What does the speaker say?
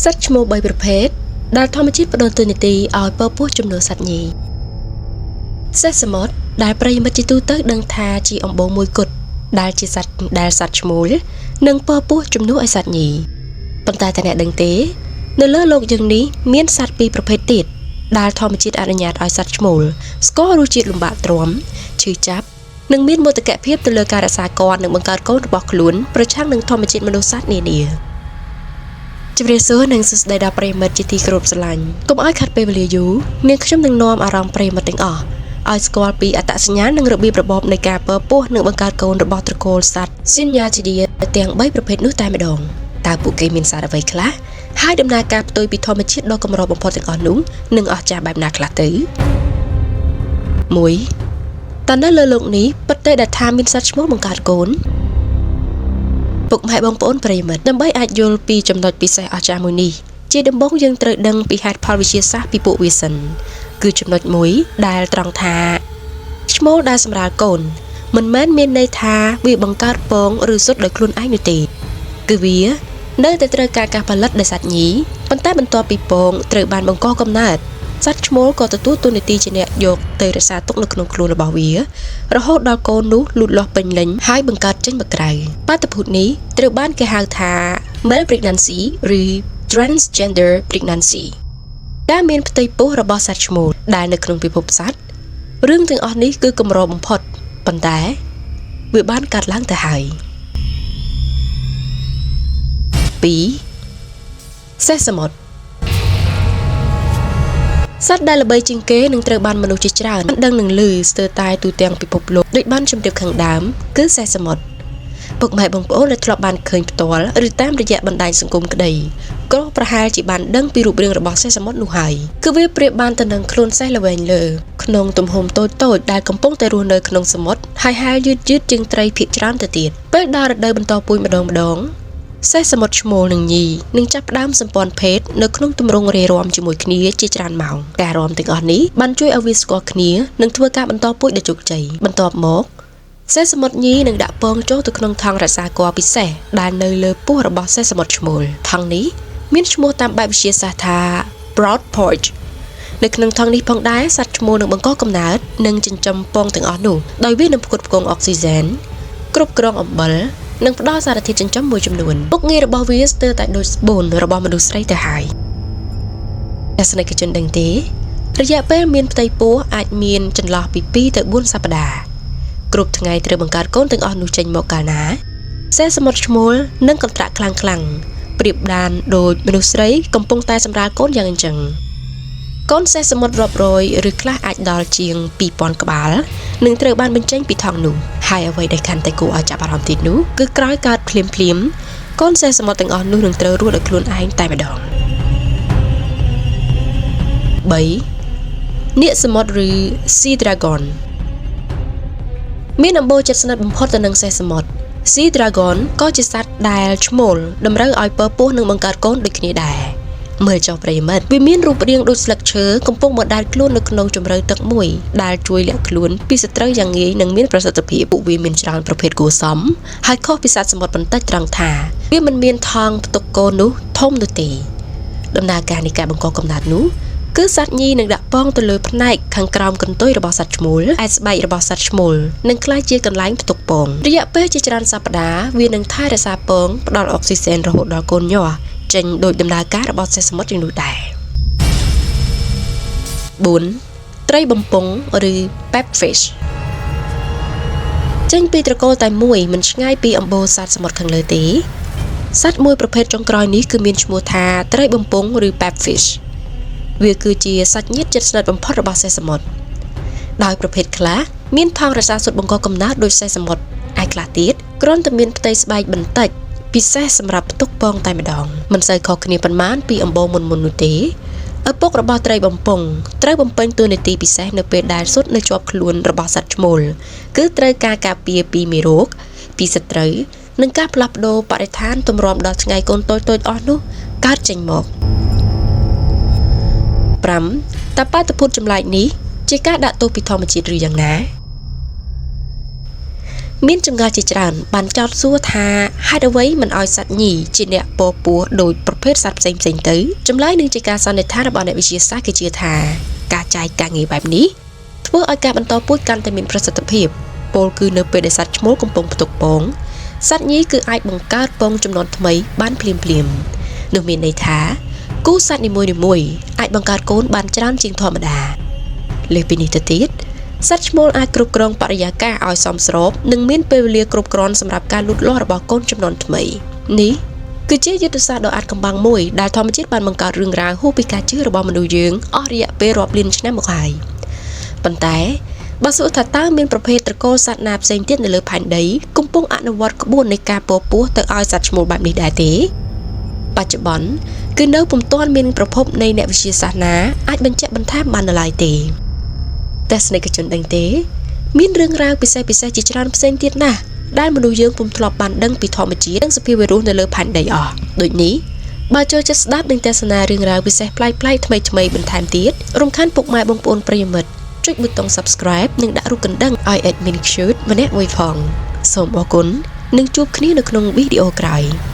សត្វឈ្មោល3ប្រភេទដែលធម្មជាតិផ្ដល់តួនាទីឲ្យពពោះជំនួសសត្វញីសេះសមុទ្រដែលប្រិយមិត្តជាទូទៅដឹងថាជាអំបូរមួយគត់ដែលជាសត្វដែលសត្វឈ្មោលនិងពពោះជំនួសឲ្យសត្វញីប៉ុន្តែតើអ្នកដឹងទេនៅលើលោកយើងនេះមានសត្វពីរប្រភេទទៀតដែលធម្មជាតិអនុញ្ញាតឲ្យសត្វឈ្មោលស្គាល់រសជាតិលំបាកទ្រាំឈឺចាប់និងមានមោទកភាពទៅលើការរក្សាកននិងបង្កើតកូនរបស់ខ្លួនប្រឆាំងនឹងធម្មជាតិមនុស្សសត្វនានាជម្រាបសួរនិងសួស្តីដល់ប្រិយមិត្តជាទីគោរពស្រឡាញ់កុំឲ្យខាត់ពេលវេលាយូរនាងខ្ញុំនឹងនាំអារម្មណ៍ប្រិយមិត្តទាំងអស់ឲ្យស្គាល់ពីអត្តសញ្ញាណនិងរបៀបរបបនៃការពពោះនិងបង្កើតកូនរបស់ត្រកូលសត្វ Syngnathidae ទាំង3ប្រភេទនោះតែម្ដងតើពួកគេមានសារអ្វីខ្លះហើយដំណើរការផ្ទុយពីធម្មជាតិដ៏កម្របំផុតទាំងអស់នោះនឹងអស្ចារ្យបែបណាខ្លះទៅ1តើនៅលើលោកនេះពិតទេដែលថាមានសត្វឈ្មោលបង្កើតកូនពុកម៉ែបងប្អូនប្រិយមិត្តដើម្បីអាចយល់ពីចំណុចពិសេសអស្ចារ្យមួយនេះជាដំបូងយើងត្រូវដឹងពីហេតុផលវិទ្យាសាស្ត្រពីពួកវាសិនគឺចំណុចមួយដែលត្រង់ថាឈ្មោលដែលសម្រាលកូនមិនមែនមានន័យថាវាបង្កើតពងឬសុទ្ធដោយខ្លួនឯងនោះទេគឺវានៅតែត្រូវការការផលិតដោយសត្វញីប៉ុន្តែបន្ទាប់ពីពងត្រូវបានបង្កកំណើតសត្វឈ្មោលក៏ទទួលតួនាទីជាអ្នកយកទៅរក្សាទុកនៅក្នុងខ្លួនរបស់វារហូតដល់កូននោះលូតលាស់ពេញលេញហើយបង្កើតចេញមកក្រៅបាតុភូតនេះត្រូវបានគេហៅថា male pregnancy ឬ transgender pregnancy ការមានផ្ទៃពោះរបស់សត្វឈ្មោលដែលនៅក្នុងពិភពសត្វរឿងទាំងអស់នេះគឺកម្របំផុតប៉ុន្តែវាបានកើតឡើងទៅហើយ2សេះសមុទ្រសត្វដែលល្បីជាងគេនឹងត្រូវបានមនុស្សជាច្រើនដឹងនឹងឮស្ទើរតែទូទាំងពិភពលោកដូចបានជម្រាបខាងដើមគឺសេះសមុទ្រពុកម៉ែបងប្អូនដែលធ្លាប់បានឃើញផ្ទាល់ឬតាមរយៈបណ្ដាញសង្គមក្តីក៏ប្រហែលជាបានដឹងពីរូបរាងរបស់សេះសមុទ្រនោះហើយគឺវាប្រៀបបានទៅនឹងខ្លួនសេះល្វែងលើក្នុងទំហំតូចៗដែលកំពុងតែរស់នៅក្នុងសមុទ្រហើយហែលយឺតៗជាងត្រីភាគច្រើនទៅទៀតពេលដល់រដូវបន្តពូជម្ដងៗសេះសមុទ្រឈ្មោលនិងញីនឹងចាប់ផ្ដើមសម្ព័ន្ធភេទនៅក្នុងទម្រង់រាយរាំជាមួយគ្នាជាច្រើនម៉ោងការរាំទាំងអស់នេះបានជួយឲ្យវាស្គាល់គ្នានិងធ្វើការបន្តពូជដោយជោគជ័យបន្ទាប់មកសេះសមុទ្រញីនឹងដាក់ពងចូលទៅក្នុងថង់រក្សាគភ៌ពិសេសដែលនៅលើពោះរបស់សេះសមុទ្រឈ្មោលថង់នេះមានឈ្មោះតាមបែបវិទ្យាសាស្ត្រថា Brood Pouch នៅក្នុងថង់នេះផងដែរសត្វឈ្មោលនឹងបង្កកំណើតនិងចិញ្ចឹមពងទាំងអស់នោះដោយវានឹងផ្គត់ផ្គង់អុកស៊ីសែនគ្រប់គ្រងអំបិលនិងផ្ដល់សារធាតុចិញ្ចឹមមួយចំនួនមុខងាររបស់វាស្ទើរតែដូចស្បូនរបស់មនុស្សស្រីទៅហើយទស្សនិកជនដឹងទេរយៈពេលមានផ្ទៃពោះអាចមានចន្លោះពី2ទៅ4សប្តាហ៍គ្រប់ថ្ងៃត្រូវបង្កើតកូនទាំងអស់នោះចេញមកកាលណាសេះសមុទ្រឈ្មោលនិងកន្ត្រាក់ខ្លាំងៗប្រៀបដានដោយមនុស្សស្រីកំពុងតែសម្រាលកូនយ៉ាងអញ្ចឹងកូនសេះសមុទ្ររាប់រយឬខ្លះអាចដល់ជាង2000ក្បាលនឹងត្រូវបានបញ្ចេញពីថង់នោះហើយអ្វីដែលកាន់តែគួរឲ្យចាប់អារម្មណ៍ទៀតនោះគឺក្រោយកើតភ្លាមភ្លាមកូនសេះសមុទ្រទាំងអស់នោះនឹងត្រូវរស់ដោយខ្លួនឯងតែម្ដង3នាគសមុទ្រឬ Sea Dragon មានអំបូរជិតស្និទ្ធបំផុតទៅនឹងសេះសមុទ្រ Sea Dragon ក៏ជាសត្វដែលឈ្មោលតម្រូវឲ្យពពោះនិងបង្កើតកូនដូចគ្នាដែរមើលចុះប្រិយមិត្តវាមានរូបរាងដូចស្លឹកឈើកំពុងបណ្ដែតខ្លួននៅក្នុងជម្រៅទឹកមួយដែលជួយលាក់ខ្លួនពីសត្រូវយ៉ាងងាយនិងមានប្រសិទ្ធភាពពួកវាមានច្រើនប្រភេទគួរសមហើយខុសពីសត្វសមុទ្របន្តិចត្រង់ថាវាមិនមានថង់ផ្ទុកកូននោះធំនោះទេដំណើរការនៃការបង្កកំណើតនោះគឺសត្វញីនឹងដាក់ពងទៅលើផ្នែកខាងក្រោមកន្ទុយរបស់សត្វឈ្មោលឯស្បែករបស់សត្វឈ្មោលនឹងក្លាយជាកន្លែងផ្ទុកពងរយៈពេលជាច្រើនសប្តាហ៍វានឹងថែរក្សាពងផ្ដល់អុកស៊ីសែនរហូតដល់កូនញាស់ចេញដោយដំណើរការរបស់សេះសមុទ្រយ៉ាងនោះដែរ4ត្រីបំពង់ឬ Pepfish ចេញពីត្រកូលតែមួយមិនឆ្ងាយពីអំបូរសត្វសមុទ្រខាងលើទេសត្វមួយប្រភេទចុងក្រោយនេះគឺមានឈ្មោះថាត្រីបំពង់ឬ Pepfish វាគឺជាសាច់ញាតិជិតស្និទ្ធបំផុតរបស់សេះសមុទ្រដោយប្រភេទខ្លះមានថង់រក្សាសុទ្ធបង្កកំណើតដូចសេះសមុទ្រឯខ្លះទៀតគ្រាន់តែមានផ្ទៃស្បែកបន្តិចពិសេសសម្រាប់ផ្ទុកពងតែម្ដងមិនសូវខុសគ្នាប៉ុន្មានពីអំបូរមុនៗនោះទេឪពុករបស់ត្រីបំពង់ត្រូវបំពេញតួនាទីពិសេសនៅពេលដែលសុទ្ធនៅជាប់ខ្លួនរបស់សត្វឈ្មោលគឺត្រូវការការពារពីមេរោគពីសត្រូវនិងការផ្លាស់ប្ដូរបរិស្ថានទម្រាំដល់ថ្ងៃកូនតូចៗអស់នោះកើតចេញមក5តើបាតុភូតចម្លែកនេះជាការដាក់ទោសពីធម្មជាតិឬយ៉ាងណា មានចម្ងល់ជាច្រើនបានចោទសួរថាហេតុអ្វីមិនឲ្យសត្វញីជាអ្នកពពោះដោយប្រភេទសត្វផ្សេងៗទៅចម្លើយនឹងជាការសន្និដ្ឋានរបស់អ្នកវិទ្យាសាស្ត្រគេជឿថាការចែកការងារបែបនេះធ្វើឲ្យការបន្តពូជកាន់តែមានប្រសិទ្ធភាពពោលគឺនៅពេលដែលសត្វឈ្មោលកំពុងផ្ទុកពងសត្វញីគឺអាចបង្កើតពងចំនួនថ្មីបានភ្លាមៗនោះមានន័យថាគូសត្វនីមួយៗអាចបង្កើតកូនបានច្រើនជាងធម្មតាលើសពីនេះទៅទៀតសត្វឈ្មោលអាចគ្រប់គ្រងបរិយាកាសឲ្យសមស្របនិងមានពេលវេលាគ្រប់គ្រាន់សម្រាប់ការលូតលាស់របស់កូនចំនួនថ្មីនេះគឺជាយុទ្ធសាស្ត្រដ៏អាថ៌កំបាំងមួយដែលធម្មជាតិបានបង្កើតរឿងរ៉ាវហួសពីការជឿរបស់មនុស្សយើងអស់រយៈពេលរាប់លានឆ្នាំមកហើយប៉ុន្តែបើសួរថាតើមានប្រភេទត្រកូលសត្វណាផ្សេងទៀតនៅលើផែនដីកំពុងអនុវត្តក្បួននៃការពពោះទៅឲ្យសត្វឈ្មោលបែបនេះដែរទេបច្ចុប្បន្នគឺនៅពុំទាន់មានប្រភពនៃអ្នកវិទ្យាសាស្ត្រណាអាចបញ្ជាក់បន្ថែមបាននៅឡើយទេទស្សនិកជនដឹងទេមានរឿងរ៉ាវពិសេសៗជាច្រើនផ្សេងទៀតណាស់ដែលមនុស្សយើងពុំធ្លាប់បានដឹងពីធម្មជាតិនិងសភាវៈរស់នៅលើផែនដីអស់ដូចនេះបើចូលចិត្តស្ដាប់និងទស្សនារឿងរ៉ាវពិសេសប្លែកៗថ្មីៗបន្ថែមទៀតរំខានពុកម៉ែបងប្អូនប្រិយមិត្តចុចប៊ូតុង Subscribe និងដាក់រូបកណ្ដឹងឲ្យ Admin Cute ម្នាក់មួយផងសូមអរគុណនិងជួបគ្នានៅក្នុងវីដេអូក្រោយ។